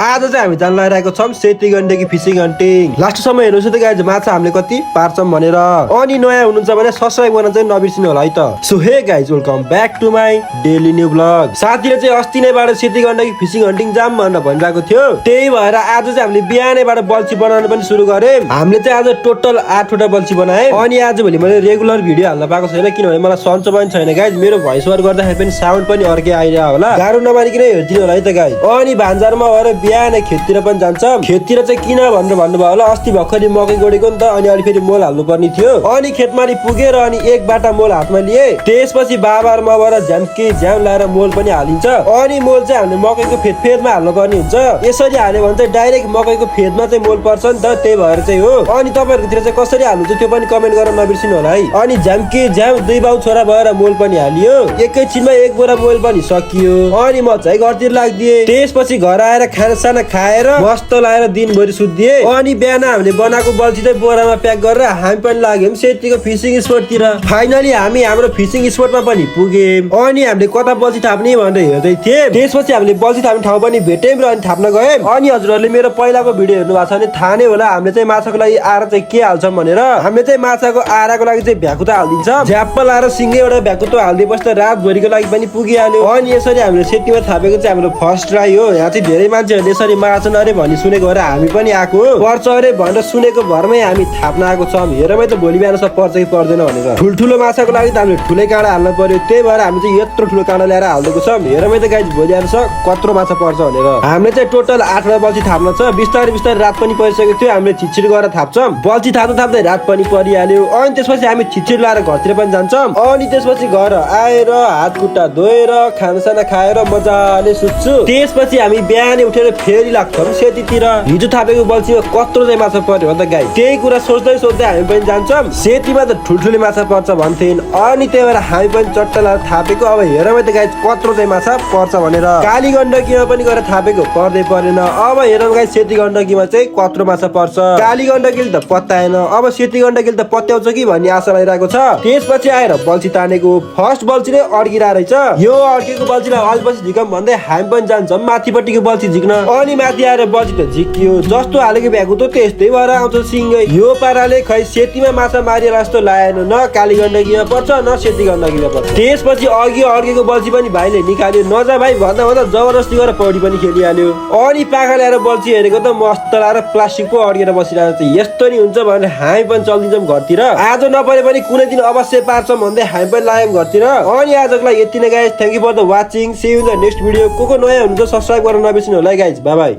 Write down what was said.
आज चाहिँ हामी जान लागिरहेको छौँ Seti Gandaki fishing hunting. Last समय हेर्नुहोस् त गाइज माछा हामीले कति पार्छौँ भनेर। अनि नयाँ हुनुहुन्छ भने सब्स्क्राइब गर्न चाहिँ नबिर्सिनु होला है त। So hey guys welcome back to my daily new vlog. साथीले चाहिँ अस्ति नैबाट सेती गण्डकी फिसिङ हन्टिङ जाम भनेर भनिरहेको थियो, त्यही भएर आज चाहिँ हामीले बिहानैबाट बल्छी बनाउन पनि सुरु गरे। हामीले चाहिँ आज टोटल 8 वटा बल्छी बनाए। अनि आज भोलि मैले रेगुलर भिडियो हाल्न पाएको छैन किनभने मलाई सन्चो पनि छैन गाइज। मेरो भोइस ओभर गर्दाखेरि पनि साउन्ड पनि अर्कै आइरहेको होला, गाह्रो नमानिकन हेरिदिनु होला है त गाइज। अनि भान्जारमा भएर बिहान खेततिर पनि जान्छ। खेततिर चाहिँ किन भनेर भन्नुभयो होला, अस्ति भर्खरै मकै गोडेको नि त, अनि अलि फेरि मोल हाल्नु पर्ने थियो। अनि खेतमारी पुगेर अनि एक बाटा मोल हातमा लिए। त्यसपछि बाबारमा भएर झ्याम्के झ्याम लाएर मोल पनि हालिन्छ। अनि मोल चाहिँ हामीले मकैको फेदमा हाल्नु पर्ने हुन्छ। यसरी हाल्यो भने चाहिँ डाइरेक्ट मकैको फेदमा चाहिँ मोल पर्छ नि त, त्यही भएर चाहिँ हो। अनि तपाईँहरूकोतिर चाहिँ कसरी हाल्नुहुन्छ त्यो पनि कमेन्ट गरेर नबिर्सिनु होला है। अनि झ्याम्के झ्याम दुई बाउ छोरा भएर मोल पनि हालियो। एकैछिनमा एक बोरा मोल पनि सकियो। अनि म चाहिँ घरतिर लाग्दिए। त्यसपछि घर आएर खानासाना खाएर मस्त लाएर दिनभरि सुत्दिए। अनि बिहान हामीले बनाएको बल्छी चाहिँ बोरामा प्याक गरेर हामी पनि लाग्यौँ सेतीको फिसिङ स्पोटतिर। फाइनली हामी हाम्रो फिसिङ स्पोटमा पनि पुग्यौँ। अनि हामीले कता बल्छी थाप्ने भनेर हेर्दै थियौँ। त्यसपछि हामीले बल्छी थाप्ने ठाउँ पनि भेट्यौँ र अनि थाप्न गयौँ। अनि हजुरहरूले मेरो पहिलाको भिडियो हेर्नु भएको छ भने थाहा नै होला हामीले चाहिँ माछाको लागि आरा चाहिँ के हाल्छौँ भनेर। हामीले चाहिँ माछाको आराको लागि चाहिँ भ्याकुता हालिदिन्छौँ। झ्याप्प लाएर सिङ्गै एउटा भ्याकुतो हालिदिएपछि त रातभरिको लागि पनि पुगिहाल्यो। अनि यसरी हामीले सेतीमा थापेको चाहिँ हाम्रो फर्स्ट ट्राई हो। यहाँ चाहिँ धेरै मान्छेहरूले यसरी मार्छन् अरे भनी सुनेको भएर हामी पनि आएको पर्छ अरे भनेर सुनेको भरमै हामी थाप्न आएको छौँ। हेरमै त भोलि बिहान सब पर्छ कि पर्दैन भनेर। ठुल्ठुलो माछाको लागि त हामीले ठुलै काँडा हाल्नु पर्यो, त्यही भएर हामी चाहिँ यत्रो ठुलो काँडा ल्याएर हालिदिएको छौँ। हेरमै त गाइज भोलि आएर कत्रो माछा पर्छ भनेर। हामीले चाहिँ टोटल 8 वटा बल्छी थाप्न छ। बिस्तारै बिस्तारै रात पनि परिसकेको थियो। हामीले छिटछिट गरेर थाप्छौँ। बल्छी थाप्दा थाप्दै रात पनि परिहाल्यो। अनि त्यसपछि हामी छिटछिट लाएर घरतिर पनि जान्छौँ। अनि त्यसपछि घर आएर हात खुट्टा धोएर खानासाना खाएर मजाले सुत्छु। त्यसपछि हामी बिहानै उठेर फेरि लाग्छौँ सेतीतिर। हिजो थापेको बल्छीमा कत्रो चाहिँ माछा पर्यो हो त गाई, त्यही कुरा सोच्दै सोच्दै हामी पनि जान्छौँ। सेतीमा त ठुल्ठुले माछा पर्छ भन्थिन्। अनि त्यही भएर हामी पनि चट्ट लाएर थापेको। अब हेरमै त गाई कत्रो चाहिँ माछा पर्छ भनेर। काली गण्डकीमा पनि गएर थापेको पर्दै परेन। अब हेरौँ गाई सेती गण्डकीमा चाहिँ कत्रो माछा पर्छ। काली गण्डकीले त पत्याएन, अब सेती गण्डकीले त पत्याउँछ कि भन्ने आशा लागिरहेको छ। त्यसपछि आएर बल्छी तानेको फर्स्ट बल्छी नै अड्किरहेको रहेछ। यो अड्केको बल्छीलाई अलिपछि झिकौँ भन्दै हामी पनि जान्छौँ माथिपट्टिको बल्छी झिक्न। अनि माथि आएर बल्छी त झिकियो, जस्तो हालेको भ्याएको त त्यस्तै भएर आउँछ सिङ्गै। यो पाराले खै सेतीमा माछा मारिएला जस्तो लागेन, न काली गण्डकीमा पर्छ न सेती गण्डकीमा पर्छ। त्यसपछि अघि अड्केको बल्छी पनि भाइले निकाल्यो। नजा भाइ भन्दा भन्दा जबरजस्ती गरेर पौडी पनि खेलिहाल्यो। अनि पाखा ल्याएर बल्छी हेरेको त मस्त लाएर प्लास्टिक पो अड्केर बसिरहेको छ। यस्तो नि हुन्छ भनेर हामी पनि चलिदिन्छौँ घरतिर। आज नपरे पनि कुनै दिन अवश्य पार्छौँ भन्दै हामी पनि लाग्यौँ घरतिर। अनि आजको लागि यति नै guys. Thank you for the watching. See you in the next video. को नयाँ हुनुहुन्छ सब्स्क्राइब गर्न नबिर्सिनु होला गाइज। Bye bye.